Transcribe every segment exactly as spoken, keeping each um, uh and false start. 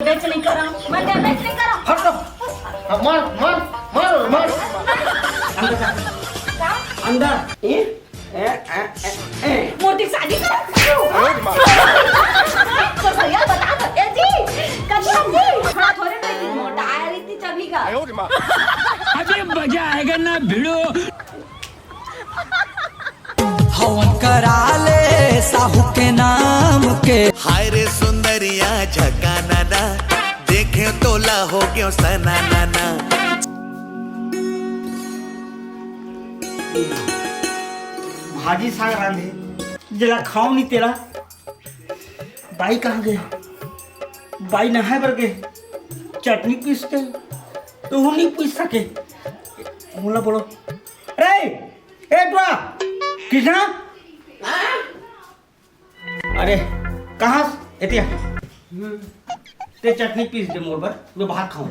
बेच नहीं करा, मैं डैमेज नहीं करा। हट तो। हाँ, मार, मार, मार, मार। अंदर जा। का? अंदर। ए? ए, ए, ए, ए। मोर दिल शादी कर। तो भैया बता तो, ए जी, कभी हम जी। हाँ, थोड़े नहीं थी, मोटा आया रही थी चबी का। अभी मजा आएगा ना भिड़ो। हवन करा ले साहू के नाम के। हाय रे सुंदरिया झकाना ना, देखे तोला हो गयो सना ना ना। भाजी साग रांधे, जेला खाओ नहीं तेला। बाई कहाँ गए? बाई नहाए बर गए, चटनी पीसते तो वो नहीं पीस सके। मोला बोलो, अरे ए टुरा, कृष्णा, अरे कहाँ एतिया? ते चटनी पीस दे मोर बर, मैं भात खाऊं।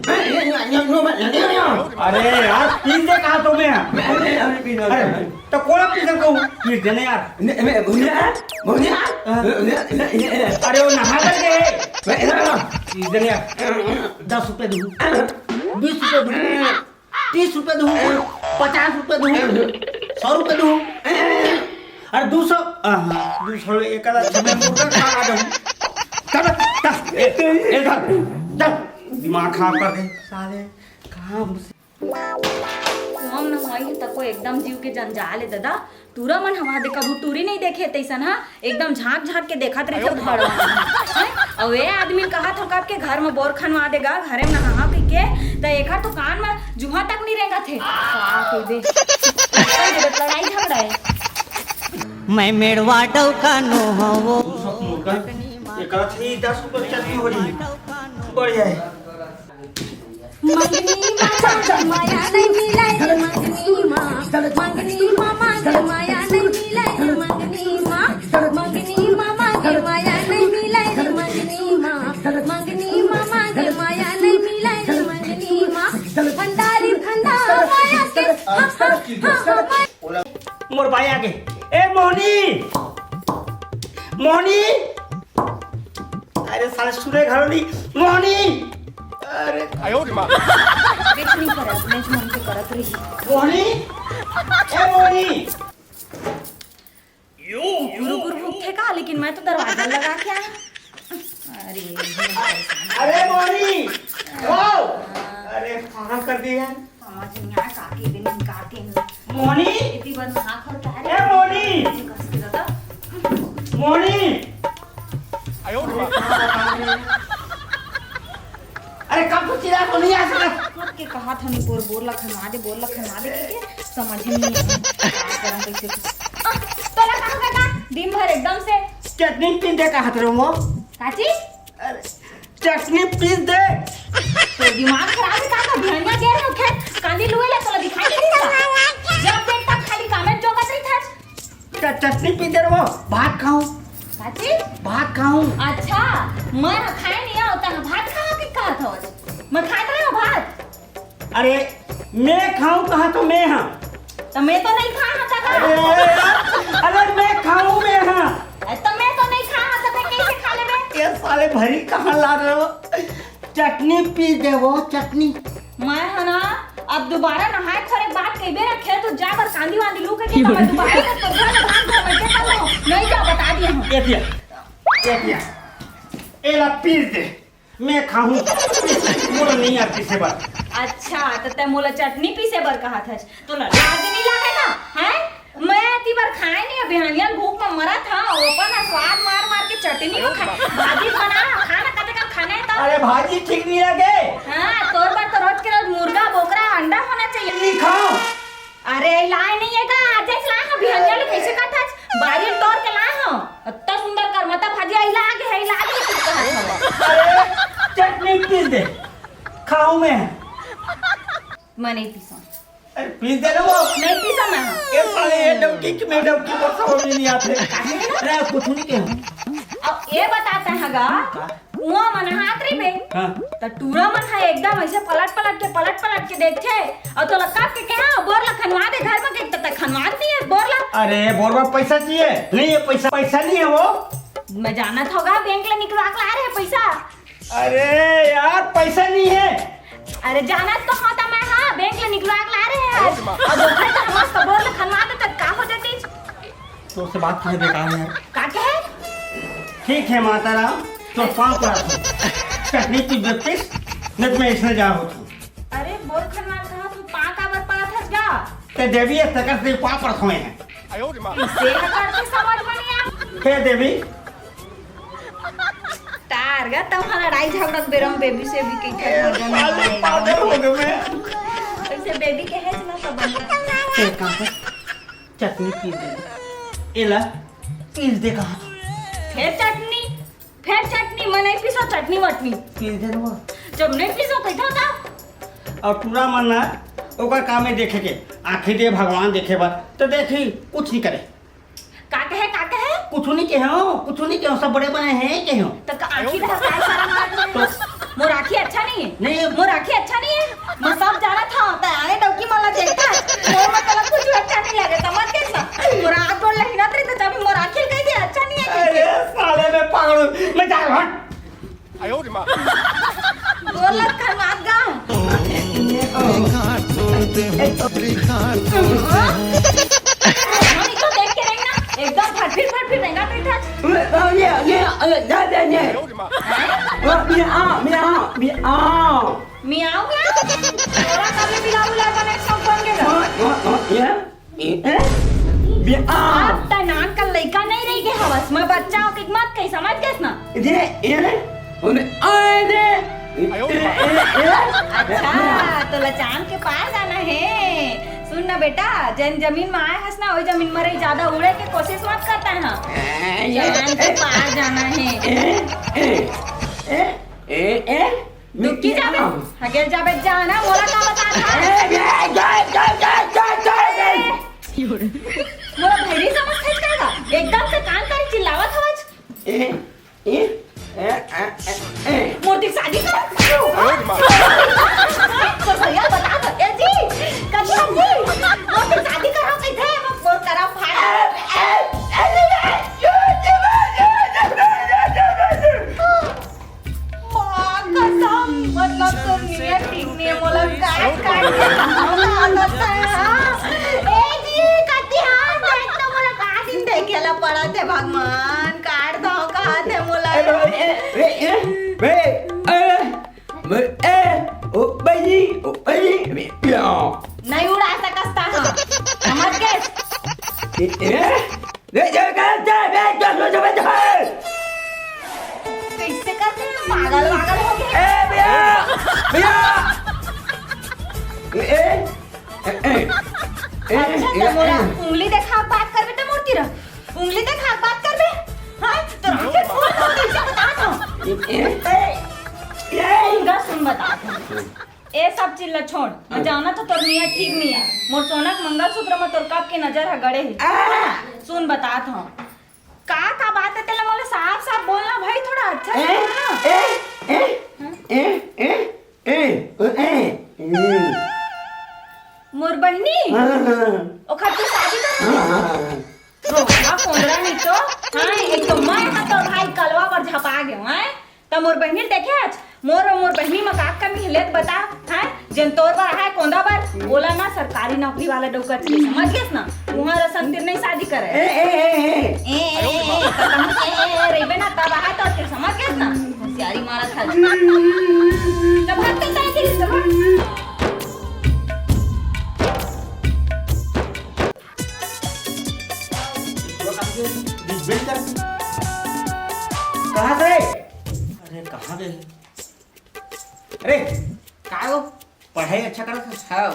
अरे यार, पीस दे कहा तो मैं। अरे, तो कोला पीस दे कहूं, पीस दे ना यार। अरे वो नहा कर दे। पीस दे ना यार। दस रुपए दूं, बीस रुपए दूं, तीस रुपए दूं, पचास रुपए दूं, सौ रुपए दूं, अरे दो सौ, हाँ, दो सौ एक आधा समय मुर्गा खा रहा हूँ। चल, चल, ए, ए, चल, चल, दिमाग खराब कर दे साले। कहाँ घुसे? हम नहवाई है तको एकदम जीव के जंजाल है दादा। टूरा मन हवा दे, कभू टूरी नहीं देखे तैसन, हाँ? एकदम झांक झांक के देखत रहिथे भड़वा। हैं? अउ ए आदमी कहा था आपके घर में बोर खनवा देगा, घरे में नहा के, त एकर तो कान में जुहा तक नहीं रेंगत हे। का कह दे? लड़ाई झगड़ा है। मैं मेड़वा डौका नो हवो। एकरा से ही दस रुपए चटनी हो रही। बढ़िया है। मंगनी मा माया नहीं मिले रे मंगनी मा, मंगनी मा माया नहीं मिले रे मंगनी मा, मंगनी मा माया नहीं मिले रे मंगनी मा, मंगनी मा माया नहीं मिले रे मंगनी मा, भंडारी भंडार माया के, हाँ, हाँ, हाँ, हाँ, हाँ। मोर बाई आगे। ए मोहनी, मोहनी, अरे साले सुने घलो नहीं। मोहनी, अरे आयो रे माँ। कुछ नहीं करत, मैं मन के करत रही। मोहनी, ए मोहनी। गुरु गुरु भूखे का, लेकिन मैं तो दरवाजा लगा के आया। अरे, अरे मोहनी, ओ, अरे कहाँ कर दिया? समझ नहीं आया, काकी दिन काकी नहीं। मोहनी? इतनी बार नहा खोल के आ रही ए, मोहनी! कस के दादा। मोहनी! अरे, कब को चिल्ला तो नहीं आ सकत? के कहा था नहीं, बोर, बोर लखन आ दे, बोर लखन आ दे, ठीक है? समझ ही नहीं आया। क्या करूं, कैसे? आ, तोला कहाँ का, का? दिन भर एकदम से चटनी पींदे कहा था वो। काची? अरे, चटनी पीस दे। तो दिमाग खराब है का? तो ध्यान ना दे रहे हो, खेत कांदी लुए ले, तोला दिखाई नहीं देता। जब देख तब खाली comment जोगत रही था। च-, चटनी पीस दे रे वो, भात खाऊं। काची? भात खाऊं। अच्छा, मैं खाए नहीं होता ना, भात खाओ कि कहा था? मैं खाए तो रहे हो भात। अरे, मैं खाऊं कहा तो मैं हाँ। तो मैं तो नहीं खाया था का? अरे, अरे, अरे, अरे, मैं खाऊं मैं हाँ। अरे, तो मैं तो नहीं खाया था, तो कैसे खा ले बे? ये साले भरी कहाँ ला रहे हो? चटनी पी दे वो, चटनी। मैं है ना, अब दोबारा नहाए खोरे के बाद कई बेर खेत जा बर कांदी वांदी लू के, के मैं दोबारा से तो घर में धान धर बैठे कर लो। नहीं जा, बता दिए हम। ये दिया, ये दिया। एला पीस दे। मैं खाहूं, मोला नहीं आती पीसे बर। अच्छा, तो तै मोला चटनी पीसे बर कहा था, तो लाज नहीं लागे ना, हैं? मैं अति बर खाए नहीं, अभी हनिया भूख में मरा था, वो अपन स्वाद मार मार के चटनी में खा, भाजी बना, खाना कते कम खाना है तो। अरे भाजी ठीक नहीं लगे। हाँ, तोर बर तो रोज के रोज मुर्गा, बोकरा, अंडा होना चाहिए। नहीं खाओ। अरे, लाए नहीं है का? आज लाए हो, बिहनिया ले कैसे कथच? बारी तोड़ के लाए हो। अत्ता सुंदर करमता भाजी आई लागे है, लागे कुछ कहत हो। अरे, चटनी पीस दे, खाऊं मैं। मैं नहीं पीसा। अरे, पीस दे ना वो। नहीं पीसा मैं। ये साले, ये डौकी की, मैं डौकी को समझ में नहीं आते। अरे, कुछ नहीं कहा। अब ये बताते हैं गा, का? उहाँ मन हाथ रहिबे। हाँ। त टूरा मन ह एकदम ऐसे पलट पलट के, पलट पलट के देखथे, अउ तोला कब के कहे, "हाँ, बोर ला खनवा दे घर में," के त, त खनवा दिए बोर ला। अरे, बोर में पैसा चाहिए? नहीं, ये पैसा, पैसा नहीं है वो। मैं जानत होगा, बैंक ले निकलवा के ला रहे पैसा। अरे यार, पैसा नहीं है। अरे, जानत तो हंव त मैं, हाँ, बैंक ले निकलवा के ला रहे हैं। अब ओखर तक मस्त बोर ले खनवा दे, तब का हो जाती? तोर से बात करे बेकार है। का कहे? ठीक है माता राम, तो पाँव पड़त हंव। चटनी की बत्तीस, नहीं तो मैं इसने जा होत हंव। अरे, बोर खनवा कहा तू पाँव काबर पड़त हस गा? ते देवी है, तकर से पाँव पड़त हंव। इसे हकर से समझ में नहीं आ। हे देवी, तार गा, तब हमारा लड़ाई झगड़ा के बेरा में बेबी से भी कहीं ए, मजा नहीं पागल, आएगा। पागल हो गए मैं। ऐसे बेबी के है ना सब बंदा। एक काम कर, चटनी पीस दे। एला पीस दे कहा। फिर चटनी, फिर चटनी, मैं नहीं पीसो चटनी वटनी। पीस दे ना। जब नहीं पीसो, कैसे होता? और टूरा मन ना, ओकर काम में देखे के, आँखी दे भगवान देखे बर, तो देखी, कुछ नहीं करे। का कहे, का कहे? कुछ नहीं कहे हो, कुछ नहीं कहे हो, सब बड़े बने हैं कहे हो। तो का आँखी रहा, काय सारा मार रहे हो? मोर आँखी अच्छा नहीं है? नहीं। मोर आँखी अच्छा नहीं है? मैं सब जानत हंव, त आने डौकी मन ला देखत हस। मोर में तोला कुछ अच्छा नहीं लगे, समझ गेस ना? मोर आँख गोड़ लहिनत रही, त जब मोर आँखी कह दे, अच्छा नहीं है कह दे। अरे साले, मैं पागल हूँ, मैं जा रहा हूँ। बोलत खनवात गा। हम इसको देख के रहेंगे ना, एकदम फटफिर फटफिर रहेंगा तो इधर। ये, ये, ये, ना, ना, ना। हैं? मियाँ, मियाँ, मियाँ। मियाँ, मियाँ? तोरा कभी बिलाऊ लागा नेक्स्ट टाइम कौन के घर? हाँ, हाँ, हाँ, ये। ए? बे-, आ। अब त नान का लइका नहीं रह गए हवस, मैं बच्चा हंव के मत कही, समझ गेस ना? रे, ए रे, ओने, आ रे। ए, ए, ए, ए। अच्छा, तो लचान के पार जाना है। सुन ना बेटा, जन जमीन में आए हस ना, वही जमीन में रही, ज्यादा उड़े के कोशिश मत करता है। ए, ए, लचान के ए। पार जाना है। ए, ए, ए, ए, ए। दुखी जाबे, हगेल जाबे, जाना, मोला का बता था? ए, ए, ए, ए। मोला भैरी समझ थे का? एकदम से कान करी चिल्लावत हवच। ए, ए, ए, ए, ए, ए। मोर दिल शादी कर। तो भैया बता दो, ए जी, कभी हम जी, मोर दिल शादी करो कैसे? वो, वो करा फाड़। ए, ए, ए, ए, ए, ए, ए, ए, ए, ए, ए, ए, ए, ए, ए। माँ कसम, मतलब तो नियत ठीक नहीं है, मोला काट काट के खाना आता है, हाँ। ए जी, कति हाथ देख तो मोला का दिन देखे ला पड़ा थे भगवान, काट दो कहा थे मोला। ए, ए, ए, ए, ए, ए, ए, ओ बहिनी, ओ बहिनी, ए, प्यार। नहीं उड़ा सकता, हाँ। समझ गए? ए, ए, ए, ए, ए, ए, ए, ए। कैसे करते हैं? पागल वागल हो गए? ए, भैया! भैया! ए, ए, ए, ए, ए, अच्छा, ए, तो मोला ए। उंगली देखा बात करबे तो मोर तीर। उंगली देखा बात करबे? हाँ, तो राखे फोन तो कैसे बता दो। ए, ए, ए, ए। सुन, सुन बता दो। ए सब चीज ला छोड़, मैं हाँ। जाना तो तोर नियत ठीक नहीं है। मोर सोना के मंगलसूत्र में तोर कब के नजर ह गड़े है। आ! सुन, बतात हूँ, का का बात है तेला मोला साफ साफ बोलना भाई, थोड़ा अच्छा से ए, बोलना। ए, ए, हाँ? ए, ए, ए, ए, ए। मोर बहिनी, हाँ, हाँ, ओखर तू शादी कर। हाँ, हाँ, हाँ। रोका कोंदरा नहीं तो, हाँ, एक तो मैं हाँ तोर भाई कलवा पर झपा गयो, हाँ? त मोर बहिनी ल देखे हच? मोर अउ मोर बहिनी म का कमी हे, ले त बता, हैं? जेन तोर बर आहे कोंदा बर, ओला ना सरकारी नौकरी वाला डउका चाहिए, समझ गेस ना? उहाँ रसन तीर नहीं शादी करे। ए, ए, ए, ए। ए, ए, ए, त कहूँ ए, ए, ए, रहिबे ना, तब आहे तोर तीर, समझ गेस ना? होशियारी मारत हच। तब हट, तब हट, तब हट। कहाँ से? अरे, कहाँ गए? अरे, का हो? पढ़ाई अच्छा करत हस? हाँ।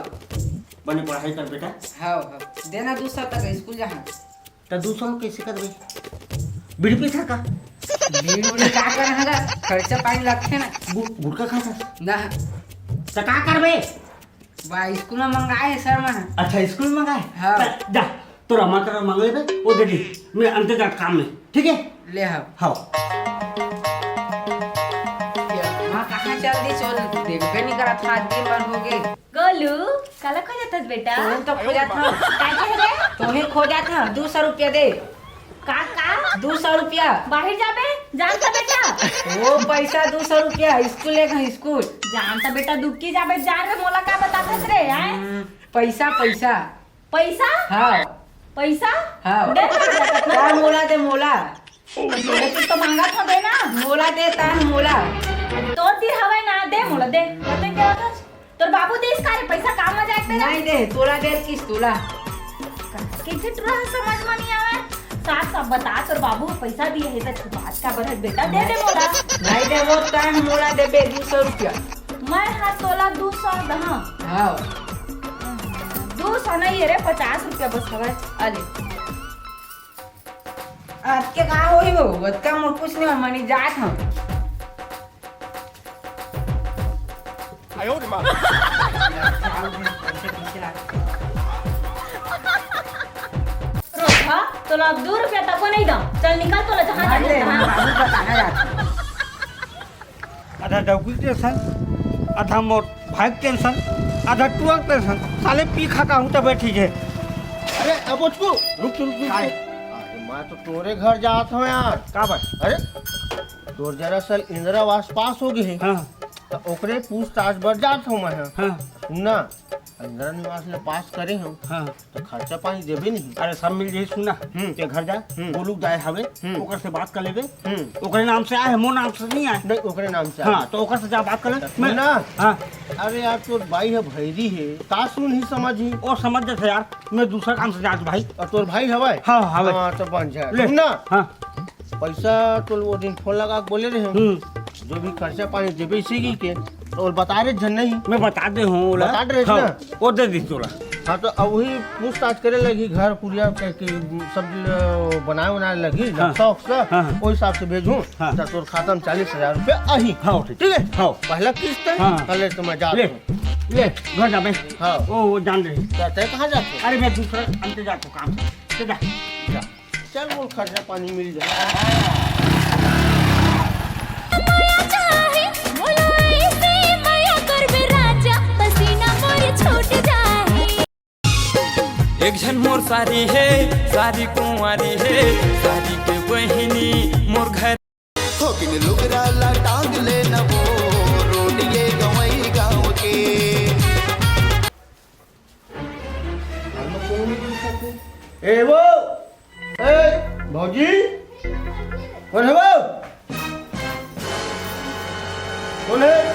बने पढ़ाई कर बेटा। हाँ, हाँ। देना दू सौ तक स्कूल जाना। त दू सौ कैसे करबे? बीड़ी पीथा का? बीड़ी उड़ी का करहा गा? खर्चा पानी लगथे ना। गु-, गुटखा खाथस? ना। त का करबे? वाह, स्कूल में मंगाए हे सर मन। अच्छा, स्कूल में मंगाए? हाँ। त जा, तोर अम्मा करा मंग लेबे, वो दे दी। मैं अंते जात काम में, ठीक है? ले हाँ। हाँ। ये अम्मा कहाँ चल दी? चल, देखबे नहीं करत, हाथ दिन भर हो गए। गोलू, काला खोजत हस बेटा? तोहे तो खोजत हंव। का कहे रे? तोहे खोजत हंव, दू सौ रुपया दे। का, का? दू सौ रुपया। बाहिर जाबे, जान सा बेटा। वो पैसा दू सौ रुपया, स्कूल ले गए, स्कूल। जान त बेटा दुखी जाबे, जान रे, मोला का बताथस रे, आय? हम्म, पैसा, पैसा। पैसा? हाँ। पैसा? हाँ। दे ना। का मोला दे, मोला। तोरे तीर तो मांगत हो, दे ना। मोला दे, तान मोला। तोर तीर हवय ना, दे मोला, दे। बते क्या होता? तोर बाबू देस का रे पैसा, काम आ जाए तेरा? नहीं दे, तोला दे किस तोला। किसी टुरा समझ में नहीं आवे। साफ साफ बता, तोर बाबू पैसा दिए है तो छुपात का बरत बेटा, दे दे मोला। नहीं दे, वो तान मोला दे बे दू सौ रुपया। मैं हा तोला दू सौ दहा। हाँ। दू सौ नहीं है रे, पचास रुपया बस हवय। अले। आज के का होई हो? अतका मोर कुछ नहीं, मनी जात हम। रोका, तोला अब दू रुपया तको नहीं दम। चल निकल, तोला जहाँ जाना है, तहाँ। बाबू बताना जाता। आधा डौकी के टेंशन, आधा मोर भाई के टेंशन, आधा टुआ के टेंशन। साले पी खा का हूँ तो बैठी है। अरे, अब उसको रुक, रुक, रुक, रुक। अरे, मैं तो तोरे घर जात हूँ यार। का बात? अरे, तोर दरअसल इंदिरा आवास पास हो गए है। हाँ। तो ओकरे पूछताछ बर जात हूँ मैं। हाँ। ना, इंदिरा निवास ले पास करे हूँ। हाँ। तो खर्चा पानी देबे नहीं। अरे सब मिल जाही, सुना। हम्म। ते घर जा, हम्म। गोलू दाय हवे, हम्म। ओकर से बात कर लेबे। हम्म। ओकरे नाम से आए है, मोर नाम से नहीं आए। नहीं, ओकरे नाम से हाँ, आए। तो ओकर से जा बात कर ले। तो मैं सुना। हाँ। अरे यार, तोर बाई है भैरी है, का सुन ही समझ ही। ओ समझ जाथे यार, मैं दूसरा काम से जात भाई। और तोर भाई हवय? हाँ, हवय। हाँ, तो बन जाए। ले। सुन ना। हाँ। पैसा तो वो दिन फोन लगा के बोले रहे हूँ। हम्म। जो भी खर्चा पानी देबे इसी की के, तो और बता रहे झन नहीं। मैं बता दे हूँ ओला। बता दे रहे हाँ, ना। वो दे दी तोला। हाँ, तो अब वही पूछताछ करे लगी, घर कुरिया के, के सब ल-, बनाए उनाए लगी, हाँ। नक्शा उक्शा, हाँ, हाँ। वही हिसाब से भेजूँ, हाँ। तो तोर खाता में चालीस हजार रुपया आही। हाँ, ठीक। ठीक है? हाँ। पहला किस्त है, हाँ। पहले तो मैं जात ले, हूँ। ले, घर जा बे। हाँ। ओ, वो जान रही। तो तय कहाँ जाते? अरे, मैं दूसरा अंत जाता हूँ काम से। चल जा। जा। चल, वो खर्चा पानी मिल जाए। एक झन मोर सारी हे, सारी कुंवारी हे, सारी के बहिनी मोर घर। थोकिन लुगरा ला टांग ले न वो, रोड ये गंवई गाँव के। ए वो, ए, भौजी, कौन है वो? कौन है?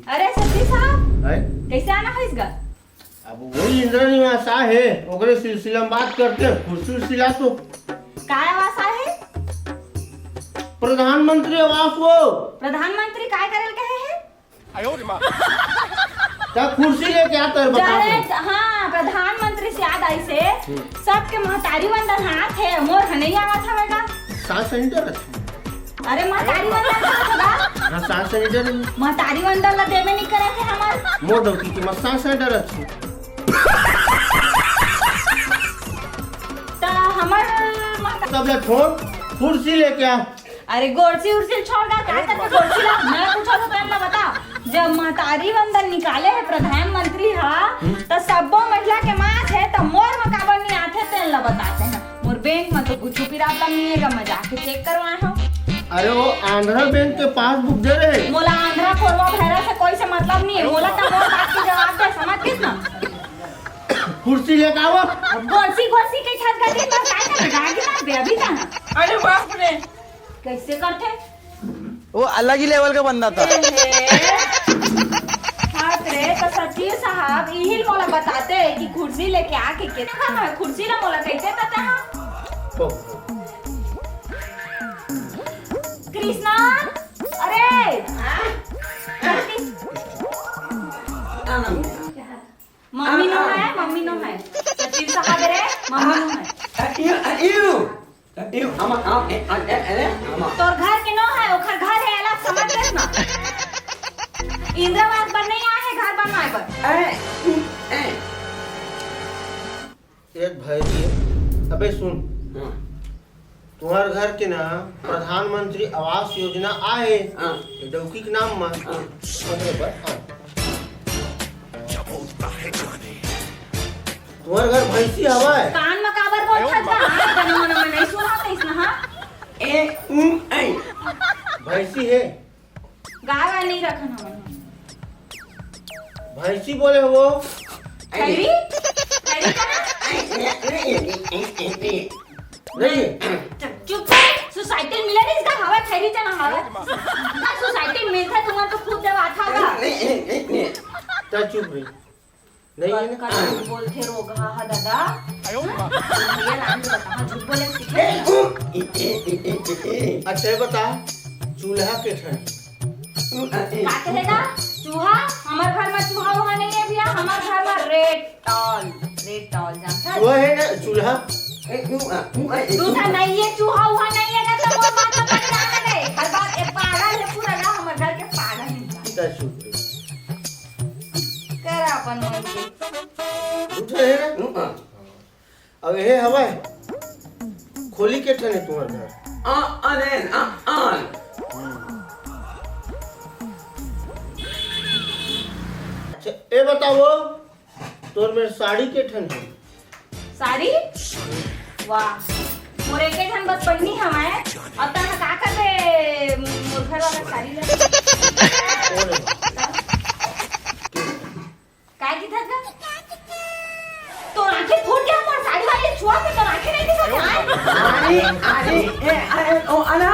अरे सब्जी साहब, हैं? कैसे आना है इसका? अब वही इंदिरा निवास आहे, ओकरे सिलसिला में बात करते हैं। कुर्सी उर्सी ला तो। काय आवास आहे? प्रधानमंत्री आवास वो। प्रधानमंत्री काय करेल कहे है? क्या कुर्सी लेके आता है, बता दे। हाँ, प्रधानमंत्री से याद आई से, हम्म। सबके महतारी वंदन हाथ है, मोर ह नहीं आवत हवेगा। सास सही डरत है। अरे, महतारी वंदन का होगा? हाँ, सास सही डरत है। महतारी वंदन ला देवे नहीं करे थे हमार। मोर डौकी के मत सास सही डरत है। तो हमार महता- तब ले छोड़, कुर्सी लेके आ। अरे, गोरसी उर्सी छोड़ गा, का करके गोरसी ला? मैं पूछा तो तेन ला बता। जब महतारी वंदन निकाले है प्रधानमंत्री हा, हम्म। तो सब्बो महिला के मास है, तो मोर म काबर नहीं आथे, तेन ला बताते हैं। मोर बैंक में तो कुछ भी प्रॉब्लम नहीं है, मैं जाके चेक करवाए हूँ। अरे वो आंध्रा बैंक के पासबुक दे रहे। मोला आंध्रा खोरवा भैरा से कोई से मतलब नहीं है, मोला तो मोर बात के जवाब दे, समझ गइस ना? कुर्सी लेके आवा। अब गोरसी गोरसी के छत गति पर काय कर जाएगी ना बेबी का? अरे बाप रे। कैसे करथे? वो अलग ही लेवल का बंदा था। ए, बाप रे, तो सचिव साहब इही मोला बताते कि कुर्सी लेके आके के, हाँ, कुर्सी ला मोला कैसे देता है? कृष्णा, अरे, मम्मी नो है, मम्मी नो है। सचिव साहब रे, मम्मी नो है। अ, इयो, अ, इयो। अ, इयो, आमा, आमा, ए, अ, ए, अरे, आमा। तोर घर के नो है, ओखर घर है, अलग समझ लेस ना। इंदिरा आवास बर नहीं आए है, घर बनवाए बर। अरे, उ, ए। एक भाई जी, अबे सुन। हाँ। तुम्हार घर के ना प्रधानमंत्री आवास योजना आए, हाँ। ये डौकी के नाम मा। हाँ। अरे बस, हाँ। तुम्हार घर भैंसी हवाए। कान मा काबर बोलत हस बा? हाँ, बने मने में नहीं सुना था इसने, हाँ? ए, उ, ऐ। भैंसी हे? गाय वाय नहीं रखन हमन। भैंसी बोले हो? खैरी? खैरी का ना? नहीं। चुप कर। सोसाइटी में मिले नहीं इसका हवा, खैरी चना हवा। सोसाइटी में मिलता है, तुमन तो खुद देवा था का? ता चुप रही। नहीं है ना? कतका झूठ बोलथे रोगहा हा दादा। भैया लान के बता, हाँ, झूठ बोले सीखे। अच्छा, ये बता, चूल्हा के ठन? का कहेगा? चूहा? हमर घर में चूहा वूहा नहीं है भैया, हमर घर में रेड टॉल, रेड टॉल जानता है? चूहा है ना, चूल्हा। दूसरा नहीं है, चूहा वूहा नहीं है, तो वो बात तो पता ना लगे। हर बात एक पागल है पूरा ना, हमर घर के पागल है। ता चुप रही। करा अपन मन के। उठ रहे ना? अब ये हवा है, खोली के ठने तुम्हार घर? आ, अरे, आ, आ। अच्छा, ये बताओ, तोर मेर साड़ी के ठन है? साड़ी? वाह, मोर एके ठन बस पहिनी हवय। अब तैं ह का करबे, मोर घर वाला साड़ी ला? काय दिखत गा? तोर आंखें फूट गया, मोर साड़ी वाली छुआ के तोर आंखें नहीं दिखत गा? अरे, अरे, ए, अरे, ओ, अना।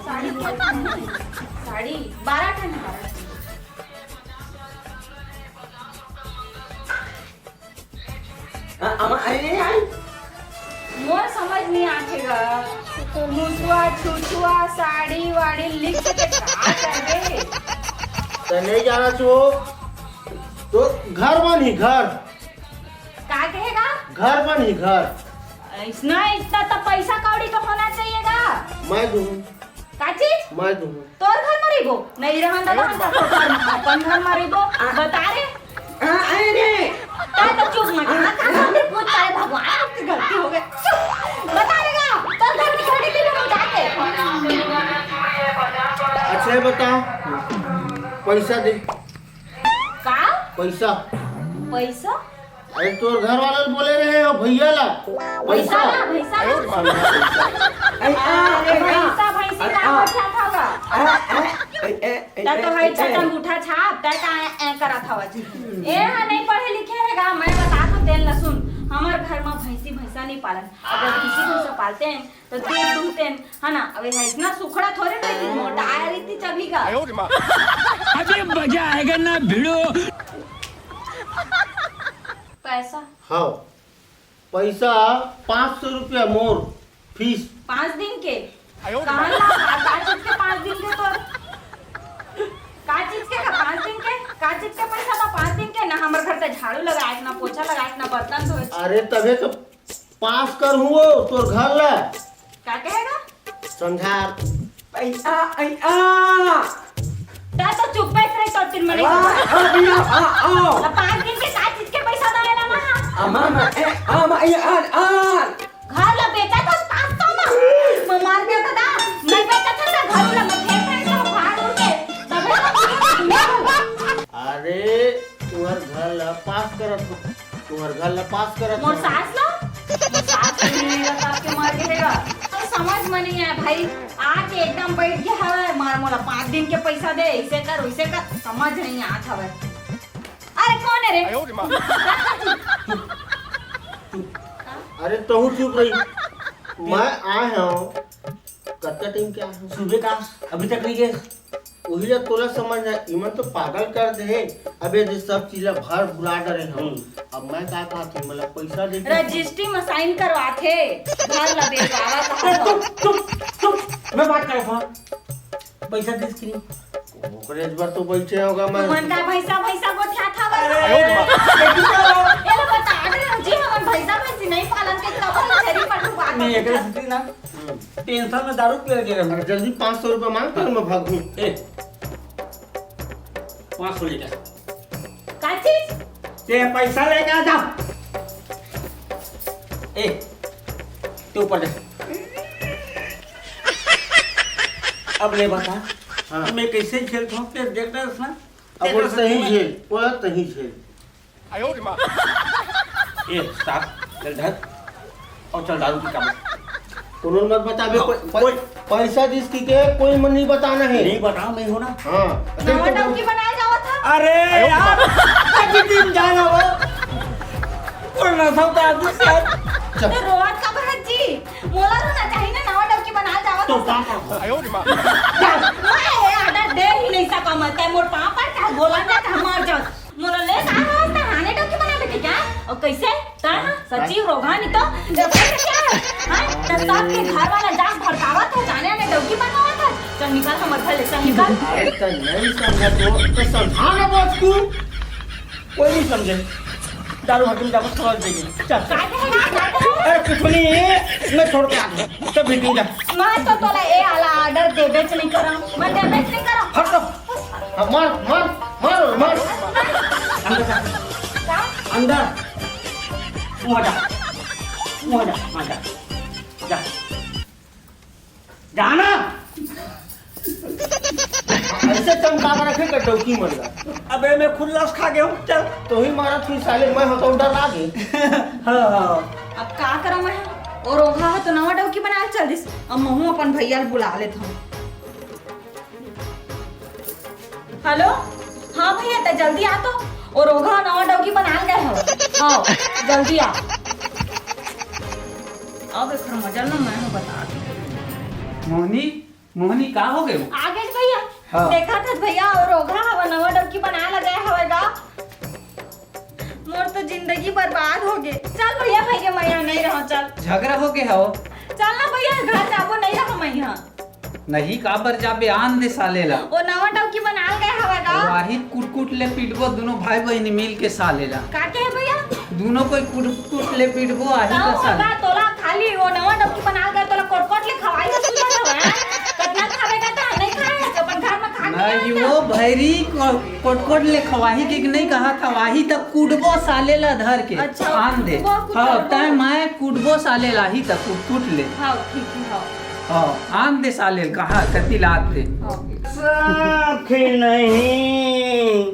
साड़ी, साड़ी, बारह ठन, बारह ठन। आ, अमा, अरे, आई। मोर समझ नहीं आथे गा। मुसवा, छुछुआ, साड़ी, वाड़ी लिख के का करबे? त नहीं जाना छो। तो घर बनही, घर। का कहेगा? घर बनही, घर। इतना, इतना तो पैसा कौड़ी तो होना चाहिए गा। मैं दूँ। का चीज? मैं दूँ। तोर घर में रहिबो? नहीं रहन दादा, हम तो अपन घर में रहिबो। बता रे। आ, अरे। का तो चुप मत, का, का, का, पूछ पाए भगवान, आपकी गलती हो गई। चुप। बता रे गा, तोर घर में छोड़ी ले लो जाके। अच्छा, ये बता, पैसा दे। का? पैसा। पैसा? अरे, तोर घर वाला ल बोले रहे हो, भैया ला। भैसा ला, भैसा ला। अरे, भैसा, भैसी का होत हवय? त तो हई छटन उठा छाप, तै का ए, ए करत हवय? ए ह नहीं पढ़े लिखे हे गा, मैं बता तो तेन ल सुन। हमर घर म भैसी भैसा नहीं पालन। अगर भैसी भैसा पालते हैं, तो दूध दूहते हैं, है ना? अब ये इतना सुखड़ा थोड़े रहती, मोटा आया रहती तभी का। अभी मजा आएगा ना भिड़ो। पैसा? हाँ, पैसा पाँच सौ रुपया मोर फीस। पाँच दिन के? कहाँ ला? का, का चीज के पाँच दिन के तोर? का चीज के का पाँच दिन के? का चीज के पैसा था पाँच दिन के? ना हमर घर ते झाड़ू लगाए, ना पोछा लगाए, ना बर्तन धोए। अरे तभे तो पास कर हुओ तोर घर ला। का कहेगा? संझार। पैसा, ऐ, आ। ता तो चुप्पे से रही, तो तीन महीने। आ, आ, भैया, आ, आ। अब पाँच दिन के का चीज के पैसा दे ला महा? अमा, मा, ए, आ, मा, ए, आ, आ। घर ला बेचा तो पाँच सौ ना। मैं मार दिया था ना। नहीं बेचा था ना, घर ला मैं फेंक रही हूँ, भाड़ उड़ के। तबे तो पूरी दुनिया में। अरे, तुम्हार घर ला पास करत हो। तुम्हार घर ला पास करत मोर हो। सास ला? मोर सास के नहीं रखा के मर गए हेगा। तो समझ में नहीं आया भाई, आके एकदम बैठ के हवे, मार मोला पाँच दिन के पैसा दे, इसे कर, उसे कर, समझ नहीं आत हवे। अरे कौन है रे? अरे तहू चुप रही, मैं आए हूँ। कतका टाइम के आए हूँ? सुबह का, अभी तक नहीं गए। उही ला तोला समझ ना, इमन तो पागल कर दे हे। अबे जे सब चीज ला भर भुला डरे हम। हम्म। अब मैं का कहत हूँ, मतलब पैसा दे के रजिस्ट्री में साइन करवाथे, घर ला बेचवावा ए, कहा। चुप, चुप, चुप, मैं बात करत हूँ। पैसा दिस कि नहीं? ओकरे बर तो बैठे होगा मैं। तुमन का भैसा, भैसा गोठिया था अरे, बता। ये लो बता दे जी, हमन भैसा, भैसी नहीं पालन के कब हम छेरी पठु बात नहीं, करते एकरे हैं। सेती ना, हम्म। टेंशन में दारू पिए लगे रहन। अरे जल्दी पाँच सौ रुपया मांग, फिर मैं भागूं। ए, पाँच सौ लेके आ। का चीज? ते पैसा लेके आ जा। ए, तू ऊपर जा। अब ले बता, हाँ। मैं कैसे झेलता हूँ, तेरे देख रहे हो ना? अब वो सही झेल, वो सही झेल। ए, साहब, चल धर। और चल दारू पी का मत। कोनो ल मत बताबे, हाँ, पै-, पै-, कोई पैसा दिस कि के कोई मन नहीं बताना है। नहीं बताओ, मैं हूँ ना। हाँ। नवा डौकी बनाए जावत था। अरे यार, कितनी दिन जाना हो? कोई ना था तो आदमी यार। चल। तो रोवत का भरत जी, मोला रोना चाहिए ना, नवा डौकी बनाए जावत तो था। का करबो? मैं ये आधा दे ही नहीं सका, मैं ते मोर पापा का बोला ना, हमार जा। मोला ले का हो, त हाने डौकी बना बेटे क्या? और कैसे? का? सच्ची रोगा नहीं तो, जब से क्या है? हाँ? तो सबके घर वाला जास भड़कावत हो, जाने आने डौकी बनावत हो। चल निकल हमर घर ले, चल निकल। अरे तो नहीं समझा तो, तो समझा ना बात को। कोई नहीं समझे। दारू हकीम जाकर समझ देगी। चल। काय कहे ना, काय कहे? अरे कुछ नहीं, मैं छोड़ के आ गया। सब मीटिंग जा। मैं तो तोला ए आला ऑर्डर देबेच नहीं करा, मैं देबेच नहीं करा। हट तो। हाँ, मार, मार, मार, मार। अंदर जा। का? अंदर। वहाँ जा। वहाँ जा, वहाँ जा। जा। जाना। ऐसे चमका कर रखे कि डौकी मर गया। अबे मैं खुद लस खा गया हूँ, चल। तो ही मारा तू साले, मैं होता डर लागे। हाँ, हाँ। अब का करा मैं? और ओघा ह तो नवा डौकी बना के चल दिस। अब महू अपन भैया ल बुला लेत हूँ। हेलो, हाँ भैया, ते जल्दी आ तो। और ओघा नवा डौकी बना गए हो। हाँ, जल्दी आ। अब एकर मजा ना मैं हूँ बता दी। मोहनी, मोहनी, का हो गए? आ गए भैया। हाँ। देखा था भैया, और ओघा हवा नवा डौकी बना लगा हवे गा। मोर तो जिंदगी बर्बाद हो गए। चल भैया, भैया, मैं यहाँ नहीं रहा, चल। झगड़ा हो गए हो? चल ना भैया, घर जाबो, नहीं रहा मैं यहाँ। नहीं, काबर जाबे, आन दे साले ला। ओ नवा डौकी बनाल गए हवे का? ओ आही कुट कुट ले पीटबो, दोनों भाई बहनी मिल के साले ला। का के है भैया? दोनों कोई कुट कुट ले पीटबो, आही का साले। तोला खाली ओ नवा डौकी बनाल गए, तोला कोट कोट ले खवाई का सुनत हवे, हैं? कतना खावे का था, नहीं खाए, अपन घर में खा के नहीं, वो भैरी को-, कोट कोट ले खवाही के नहीं कहा था, वाही तक कुटबो साले ला धर के। अच्छा, आन दे। हाँ, तय मैं कुटबो साले ला ही तक कुट कुट ले। हाँ, ठीक है, हाँ। हाँ, आन दे साले ल, कहाँ, कति लात दे। साख नहीं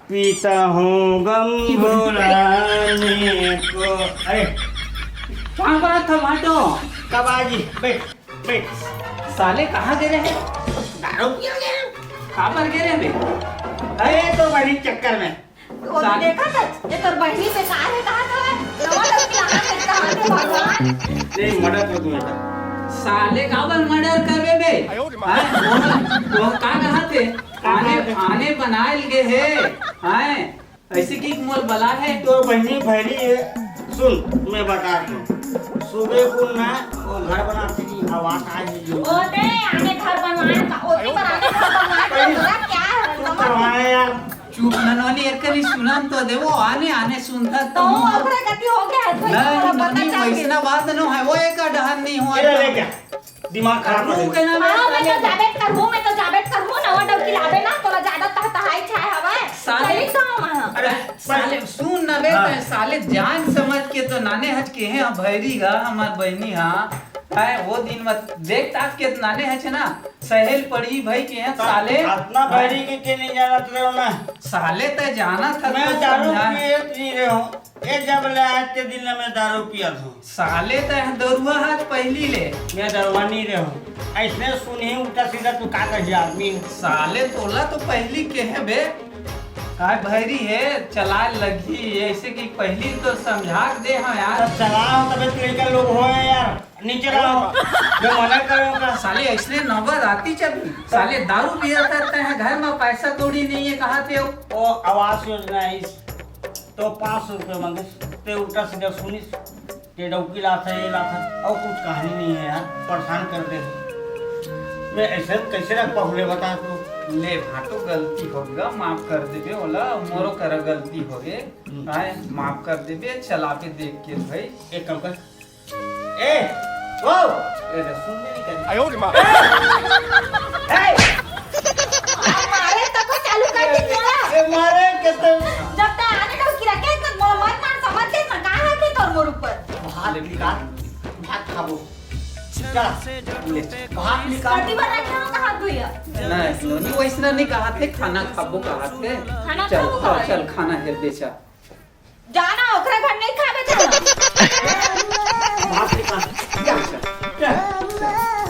पीता हूँ गम भुलाने को। अरे, कहाँ बात था भाटो? कब आजी? बैठ, बैठ। साले कहाँ गए रहे? दारू पिया गया। कहाँ पर गए रहे बे? अरे, तो बड़ी चक्कर में। तो सा- देखा था, ये तोर बहिनी बेकार है, कहा था, नवा लड़की लाना है, कहा थे भगवान। नहीं, मर्डर कर दूंगा। साले काबर मर्डर करबे बे? आयो रे माँ। हाँ? वो, वो का कहा थे? आने, आने बनाए लगे है। हाँ? ऐसे की मोल बला है। तो बहिनी भैरी है। सुन, मैं बता दूं। सुबह को ना, वो घर बनाते की आवाज आ रही है। ओ, तेरे आने घर बनवाए का, ओती पर आने घर बनवाए का, क्या है? तू करवाए यार। चुप ननवानी, एक कनी सुनन तो दे, वो आने, आने सुनता तो तो हूँ। ओकरे गति हो गया है, तो नहीं, ओकरा पता नहीं, चल गया। वैसना बात नो है, वो एक डहन नहीं हुआ ये ले तो। क्या? दिमाग खराब कर तू देगा। कहना हाँ, मैं तो जाबेत करहूँ, मैं तो जाबेत करहूँ, नवा डौकी लाबे ना, तोला ज्यादा तहतहाई छाए हवय। साले चली तो हम हाँ। अरे, साले, सुन ना बे, हाँ। तैं साले जान समझ के तो नाने हच के हैं, भैरी हा, हमार बहनी हा, है, वो दिन मत देख ताक के नाने हच ना, सहेल पड़ी भाई के हैं, साले। अतना भैरी के, के नहीं जानत रहे हो ना। साले तैं जानत हस मैं तो दारू समझा। पिए नहीं रहे हूँ। ए, जब ले आज के दिन ले मैं दारू पियत हूँ। साले तैं दरुआ हस पहिली ले। मैं दरुआ नहीं रहे हूँ। ऐसने सुनही उल्टा सीधा तू का कही आदमी। साले तोला तो पहिली केहे बे। काय भैरी हे, चलाए लगही, ऐसे कि पहिली तो समझा के दे हाँ यार। तब चलाओ, तबे तो लइका लोग होए यार। नीचे रहो। मैं मना करो का। साले ऐसने नौबत आती जब साले दारू पिया करते हैं, घर में पैसा कौड़ी नहीं है, कहाँ थे हो? ओ आवास योजना है इस, तो पाँच सौ रुपये मांगे, ते उल्टा सीधा सुनिस, ते डौकी लात है, ये लात है, और कुछ कहानी नहीं है यार, परेशान कर दे। मैं ऐसे कैसे रख पाऊँ, ले बता तू। ले भाटो, गलती हो गया, माफ कर देबे ओला, मोरो करा गलती हो गए, हम्म। आए, माफ कर देबे, चलाबे देख के भाई। एक काम कर, ए, वो, ए, रे, सुन भी नहीं करी। आयो रे माँ। ए! मारे तको चालू कर दी तोला। ए, मारे के तो। जब तक आने का किरा के तक मोला मत मार, समझ ले ना, का है के तोर मोर ऊपर। भात निकाल, भात खाबो। चल, ले, भात निकाल। कति बार रखे हो हाथ धोइया? नहीं, नहीं, वैसना नहीं कहा थे, खाना खाबो कहा थे। खाना चल, खाबो चल, कहा चल, है? खाना हेर दे, चल। जाना, ओकरा घर नहीं खाबे जाना। भात निकाल। चल, चल। Love